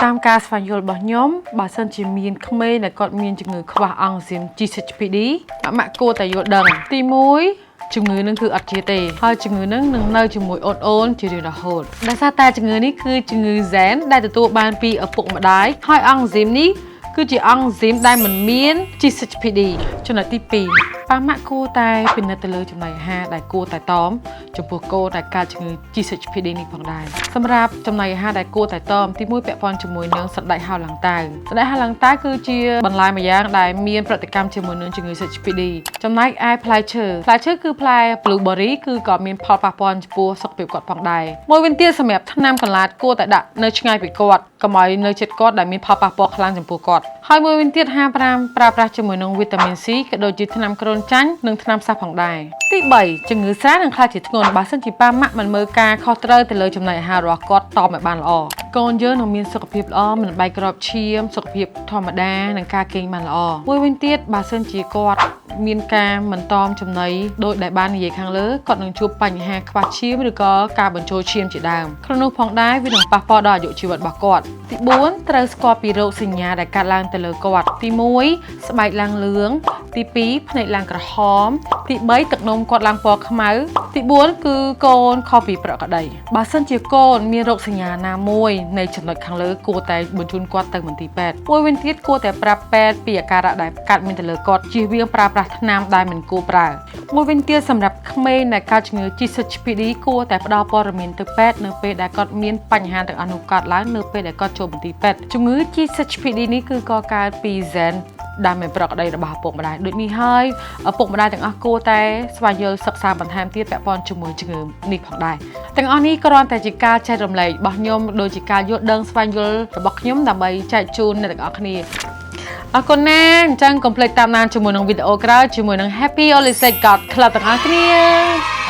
តាមការស្វែងយល់របស់ខ្ញុំបើសិនជាមានក្មេងដែលគាត់មានជំងឺខ្វះអង់ស៊ីម G6PD ម៉ាក់ម៉ាក់គួរតែយល់ដឹងទី1ជំងឺនឹងគឺអត់ជាទេហើយជំងឺនឹងនឹងនៅជាមួយអូនអូនជារៀងរហូតដោយសារតែជំងឺនេះគឺជំងឺហ្សែនដែលទទួលបានពីឪពុកម្ដាយហើយអង់ស៊ីមនេះគឺជាអង់ស៊ីមដែលមិនមាន G6PD ចំណុចទី2ប៉ាម៉ាក់គួរតែពិនិត្យទៅលើចំណីអាហារដែលគួរតែតមចំពោះកូនដែលកើតជំងឺ G6PD នេះផងដែរសម្រាប់ចំណីអាហារដែលគួរតែតមទី1ពាក់ព័ន្ធជាមួយនឹងសណ្តែកហៅឡើងតៅសណ្តែកហៅឡើងតៅគឺជាបន្លែមួយយ៉ាងដែលមានប្រតិកម្មជាមួយនឹងជំងឺ G6PD ចំណែកឯផ្លែឈើផ្លែឈើគឺផ្លែ blueberry គឺក៏មានផលប៉ះពាល់ចំពោះសុខភាពគាត់ផងដែរមួយវិញទៀតសម្រាប់ថ្នាំកន្លាតគួរតែដាក់នៅឆ្ងាយពីគាត់កុំឲ្យនៅជិតគាត់ដែលមានផលប៉ះពាល់ខ្លាំងចំពោះគាត់ហើយមួយវិញទៀត55ប្រើប្រាស់ជាមួយនឹងវីតាមីន C ក៏ដូចជាថ្នាំគ្រុនចាញ់និងថ្នាំសះផងដែរទី3ជំងឺស្រាលនឹងក្លាយជាធ្ងន់បើសិនជាប៉ាម៉ាក់មិនមើលការខុសត្រូវទៅលើចំណីអាហាររបស់គាត់តមឲ្យបានល្អកូនយើងនឹងមានសុខភាពល្អមិនបែកក្របឈាមសុខភាពធម្មតានិងការគេងបានល្អមួយវិញទៀតបើសិនជាគាត់មានការមិនតមចំណីដោយដែលបាននិយាយខាងលើគាត់នឹងជួបបញ្ហាខ្វះឈាមឬក៏ការបញ្ចូលឈាមជាដើមក្នុងនោះផងដែរវានឹងប៉ះពាល់ដល់អាយុជីវិតរបស់គាត់ទី4ត្រូវស្គាល់ពីរោគសញ្ញាដែលកើតឡើងទៅលើគាត់ទី1ស្បែកឡើងលឿងទី2ភ្នែកឡើងក្រហមទី3ទឹកនោមគាត់ឡើងពណ៌ខ្មៅទី4គឺកូនខុសពីប្រក្រតីបើសិនជាកូនមានរោគសញ្ញាណាមួយនៃចំណុចខាងលើគួរតែបញ្ជូនគាត់ទៅមន្ទីរពេទ្យមួយវិញទៀតគួរតែប្រាប់ពេទ្យពីអាការៈដែលកើតមានទៅលើគាត់ជៀសវាងប្រើប្រាស់ថ្នាំដែលមិនគួរប្រើមួយវិញទៀតសម្រាប់ក្មេងដែលកើតជំងឺ G6PD គួរតែផ្ដល់ព័ត៌មានទៅពេទ្យនៅពេលដែលគាត់មានបញ្ហាទាំងអស់នោះកើតឡើងនៅពេលដែលគាត់ចូលមន្ទីរពេទ្យជំងឺ G6PD នេះគឺក៏កើតពី gen ដែលមិនប្រក្រតីរបស់ឪពុកម្ដាយដូចនេះហើយឪពុកម្ដាយទាំងអស់គួរតែស្វែងយល់សិក្សាបន្ថែមទៀតពាក់ព័ន្ធជាមួយជំងឺនេះផងដែរទាំងអស់នេះគ្រាន់តែជាការចែករំលែករបស់ខ្ញុំដូចជាការយល់ដឹងស្វែងយល់របស់ខ្ញុំដើម្បីចែកជូនអ្នកទាំងអស់គ្នាអរគុណណាស់អញ្ចឹងកុំភ្លេចតាមដានជាមួយនឹងវីដេអូក្រោយជាមួយនឹង Happy Olisek God Club ទាំងអស់គ្នា។